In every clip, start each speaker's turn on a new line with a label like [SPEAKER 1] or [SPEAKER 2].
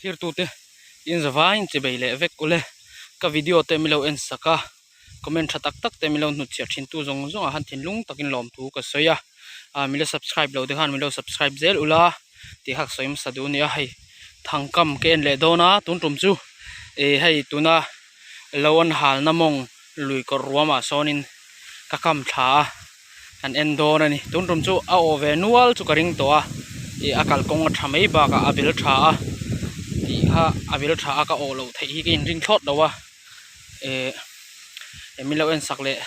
[SPEAKER 1] Thirtute in zavaiin chibei leh vek ule ka video te milo en sak a comment tha tak tak te milo hnutchhiah thin tu zawng zawng ah khan thinlung takin lawmthu ka sawi a ah milo subscribe lo te khan milo subscribe zel ula tih kha ka sawi hmasa duh a ni a hei thangkam ka en leh dawn a tun tum chu ih hei tuna lo an halna mawng lui kawr ruamah sawnin ka kam thla a kan en dawn a ni tun tum chu a awh ve nual chu ka ring tawh a ih a kalkawng a tha mai bakah a bel tha a tih kha a bel tha a ka awh loh theih hi ka inring thlawt lo a eh min lo en sak leh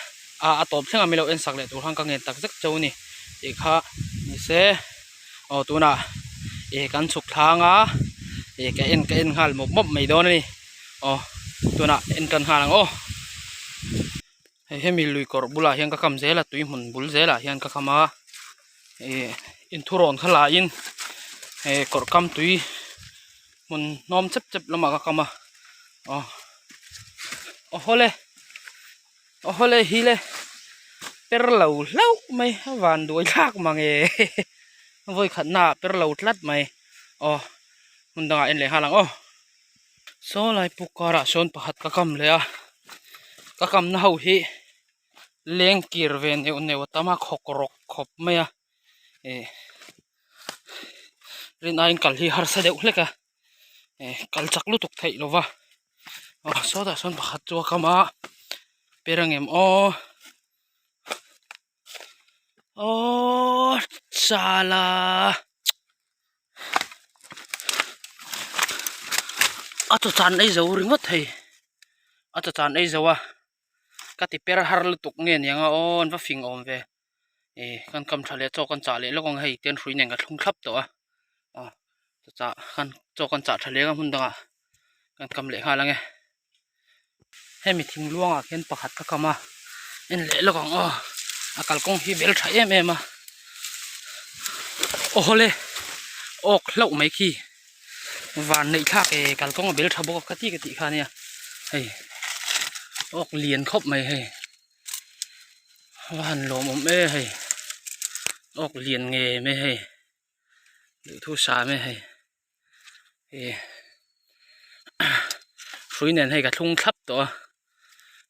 [SPEAKER 1] a a tawp thleng a min lo en sak leh tur khan ka ngen tak zet cheu a ni tih kha ni se aw tunah ih kan chhuk thlang a ih ka en ka en nghal mawp mawp mai dawn a ni aw tunah en tan nghal ang aw. Hei hemi lui kawr bulah hian ka kam zel a tui hmun bul zelah hian ka kam a ih inthurawn kha la in eh kawr kam tui hmun hnawm chep chep lamah ka kam a aw aw hawle aw hawle hi le per lo hlauh mai a van duai thlak mange vawi khat naah per lo tlat mai aw hmun dangah en leh nghal ang aw. Saw lai puk karah sawn pakhat ka kam leh a ka kamna ho hi leng kir ve neuh neuh a tam a khawk rawk khawp mai a ih rin aiin kal hi harsa deuh hlek a ih kal chak lutuk theih lo va aw sawtah sawn pakhat chu a kam a per ang em aw aw chala. A chaw chan ei zo ringawt thei a chaw chan ei zo a ka ti per har lutuk nge niang a aw an va fing awm ve ih kan kam tha leh chaw kan chah leh lawk ang hei ten hrui nen ka thlung thlap tawh a aw chaw chah khan chaw kan chah tha leng a hmun dangah kan kam leh nghal ang e hemi thing luangah khian pakhat ka kam a en leh lawk ang aw a kalkawng hi bel tha em em a aw hawle awk hlauh mai khi van neih thlak e kalkawng a bel tha bawk a ka ti ka tih kha ania hei awk lian khawp mai hei va han lawmawm e hei awk lian nge mai hei duhthu sam e hei. Ih hrui nen hei ka thlung thlap tawh a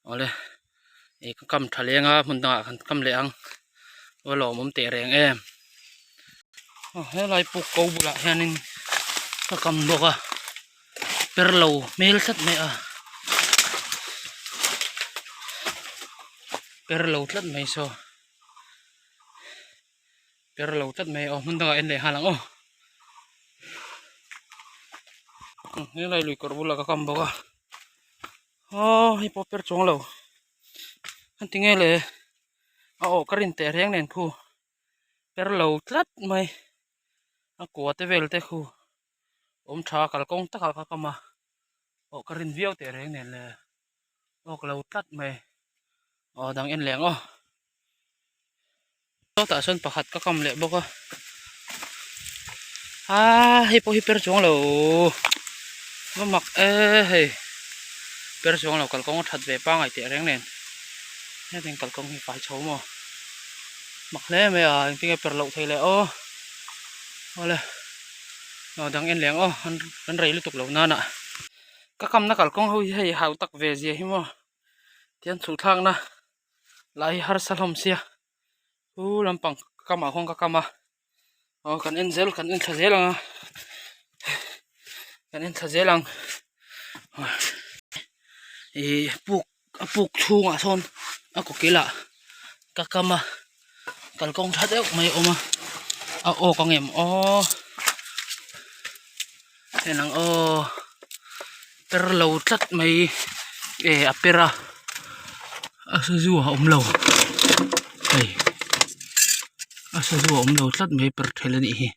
[SPEAKER 1] awle ih ka kam tha leng a hmun dangah kan kam leh ang a lawmawm teh reng em aw helai puk ko bulah hianin ka kam bawk a per lo hmel tlat mai a per lo tlat mai saw. Per lo tlat mai aw hmun dangah en leh nghal ang aw helai lui kawr bulah ka kam bawk a aw hei pawh per chuang lo an ti nge le a aw ka rin teh reng nen khu per lo tlat mai a kua te vel te khu awm tha kalkawng takah ka kam a aw ka rin viau teh reng nen le awk lo tlat mai aw dang en leh ang aw. Sawtah sawn pakhat ka kam leh bawk a aaa hei pawh hi per chuang lo va mak e hei per chuang lo kalkawng a that ve pangai teh reng nen hetiang kalkawng hi fai chho maw mak hle mai a engtin nge per loh theih leh aw awle aw dang en leh ang aw kan rei lutuk lo nana ka kamna kalkawng ho hi hei hau tak ve zia hi maw tian chhuh thlakna. Lah hi harsa hlawm sia chu lampang kamah khawn ka kam a aw kan en zel kan en thla zel ang a kan en thla zel ang ih puk a puk chhungah sawn a kaw kilah ka kam a kalkawng tha deuh mai a awm a a awk ang em aw en ang aw per lo tlat mai eh a per a a sazu a awm lo hei a sazu a awm lo tlat mai per ṭhel a nih hi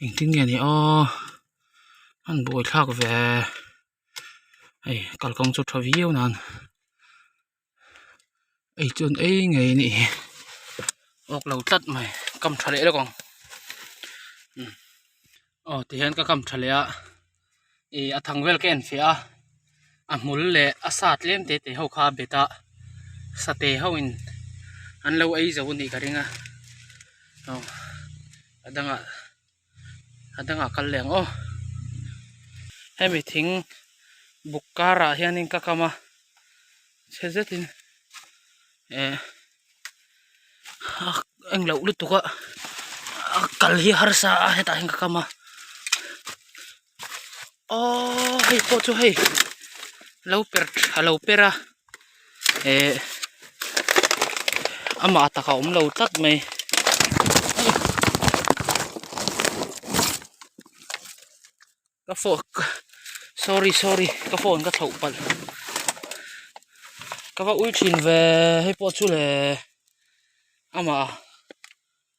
[SPEAKER 1] engtin nge ni aw an buaithlak ve hei kalkawng chu ṭha viau nan. Ei chuan ei ngei a nih hi awk lo tlat mai kam tha leh lawk ang aw tihian ka kam tha leh a ih a thang vel ka en fiah a a hmul leh a sa tlem te te ho kha a bet a sate ho in an lo ei zo a nih ka ring a aw a dangah a dangah kal leh ang aw. Hemi thing buk karah hianin ka kam a chhe zetin eh engloh lutuk a a kal hi harsa a hetah hian ka kam a aww hei pawh chu hei lo per a lo per a eh amah tak a awm lo tlat mai. Ka phone sorry sorry ka phone ka thlauh palh ka va ui thin ve hei pawh chu le amah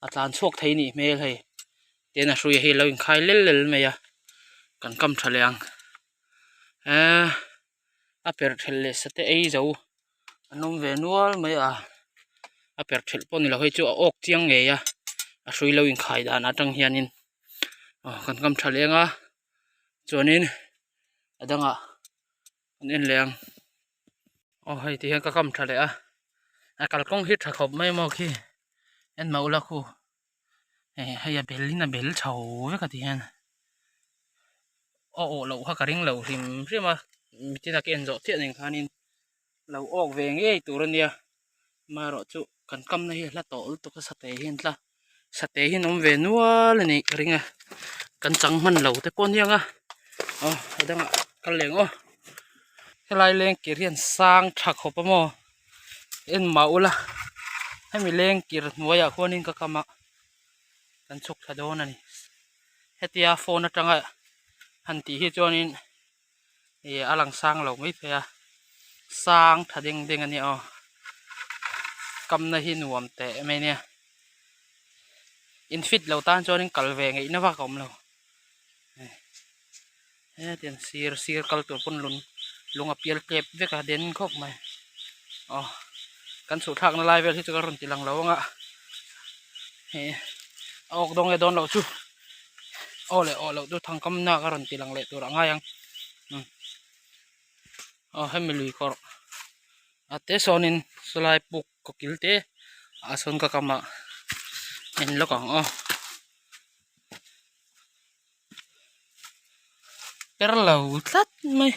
[SPEAKER 1] a tlan chhuak thei nih hmel hei tin a hrui hi a lo inkhai lel lel mai a kan kam tha leh ang eee a perh thelh leh sateh ei zo an awm ve nual mai a a perh thelh pawh ni lo hei chu a awk chiang ngei a a hrui lo inkhai dan atang hianin. aw kan kam tha leng a chuanin a dangah an en leh ang aw hei ti hian ka kam tha leh a a kalkawng hi tha khawp mai maw khi en mah ula khu hei a bel in a bel chho vek a ti hian a awh loh kha ka ring lo hrim hrim a mitin a ka en zawh chiah nen khanin lo awk ve ngei tur a nia amaherawhchu kan kamna hi a hla tawh lutuk a sateh hi an tla sateh hi an awm ve nual a nih ka ring a kan chang hman lo te pawh a ni ang a aw a dangah kal leh ang aw helai leng kir hian sang tha khawp a maw en mah ula hemi leng kir hnuaiah khuanin ka kam a kan chhuk thla dawn a ni hetia phone atanga han tih hi chuanin. Ih a lang sang lo mai thei a sang tha deng deng a nia aw kamna hi nuam teh mai nia in fit lo tan chuanin kal ve ngeihna vak a awm lo hetiang sir sir kal tur pawn lung lung a pial tlep vek a den khawp mai aw kan chhuh thlakna lai vel hi chu ka rawn ti lang lo ang a ih a awk dawng nge dawn loh chu. Aw leh aw loh chu thangkam nak a rawn ti lang leh tur a ngai ang umm aw hemi lui kawrh a te sawnin sawlai puk kaw kil te ah sawn ka kam ah en lawk ang aw per lo tlat mai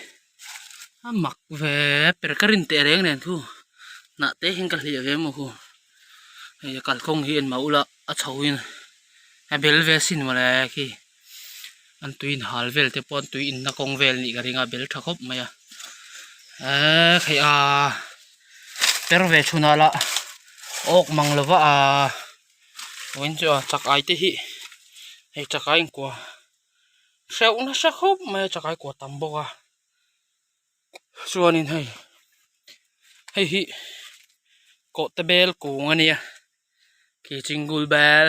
[SPEAKER 1] a mak ve per ka rin teh reng nen thu hnah te hian ka hliah ve maw khu hei a kalkawng hi en mah ula a chho in a bel ve asin mawle khi an tui in hal vel te pawh an tui in na kawng vel nih ka ring a bel tha khawp mai a eee hei aa per ve chhun ah lah awk mang lova aa vawiin chu a chakai te hi hei chakai inkua hreuh nasa khawp mai a chakai kua tam bawk a chuanin hei hei hi kawhte bel kung a nia. Khi chingle bell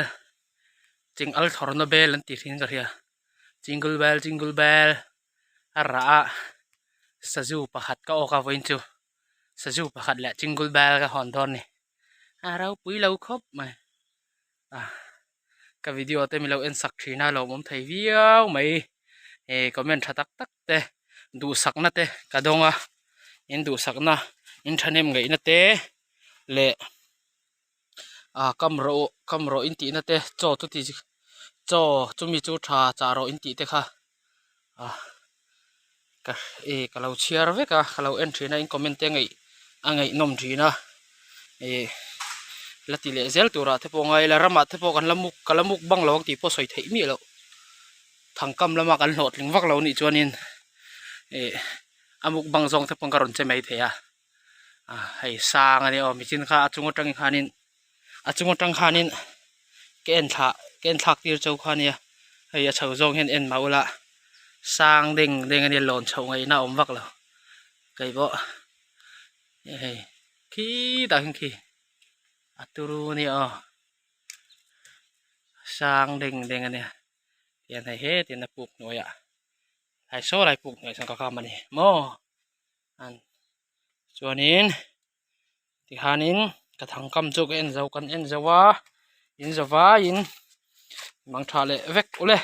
[SPEAKER 1] ching al thlawrna bel an tih thin ka hria chingle bell chingle bell a rah a sazu pakhat ka awk a vawiin chu sazu pakhat leh chingle bell ka hawn dawn a ni a ropui lo khawp mai a ka video te milo en sak thin a lawmawm thei viau mai eh comment tha tak tak te duhsakna te ka dawng a in duhsakna in thahnem ngaihna te leh. ah kam rawh kam rawh in tihna te chaw chu ti chaw chumi chu tha chah rawh in tih te kha ah ka ih ka lo chhiar vek a ka lo en thin a in comment te ngaih a ngaihnawm thin a ih la ti leh zel turah te pawh ngai ila ramah te pawh kan la muk ka la muk bang lo ang tih pawh sawi theih miah loh thangkam lama kan hlawhtling vak lo nih chuanin ih a muk bang zawng te pawh ka rawn che mai thei a. hei sang a nia aw michin kha a chung atangin khanin a chung atang khanin ka en thla ka en thlak tir chauh kha ania hei a chho zawng hian en mah ula sang deng deng ania lawn chhoh ngaihna a awm vak lo keipawh hei khitah khian khi a turu ania aw sang deng deng ania tihian hei hetin a puk hnuaiah tlai saw lai puk hnuaiah sawn ka kam a ni maw. an chuanin tihianin ka thangkam chu ka en zo kan en zo a in zo vaiin mang tha leh vek ule.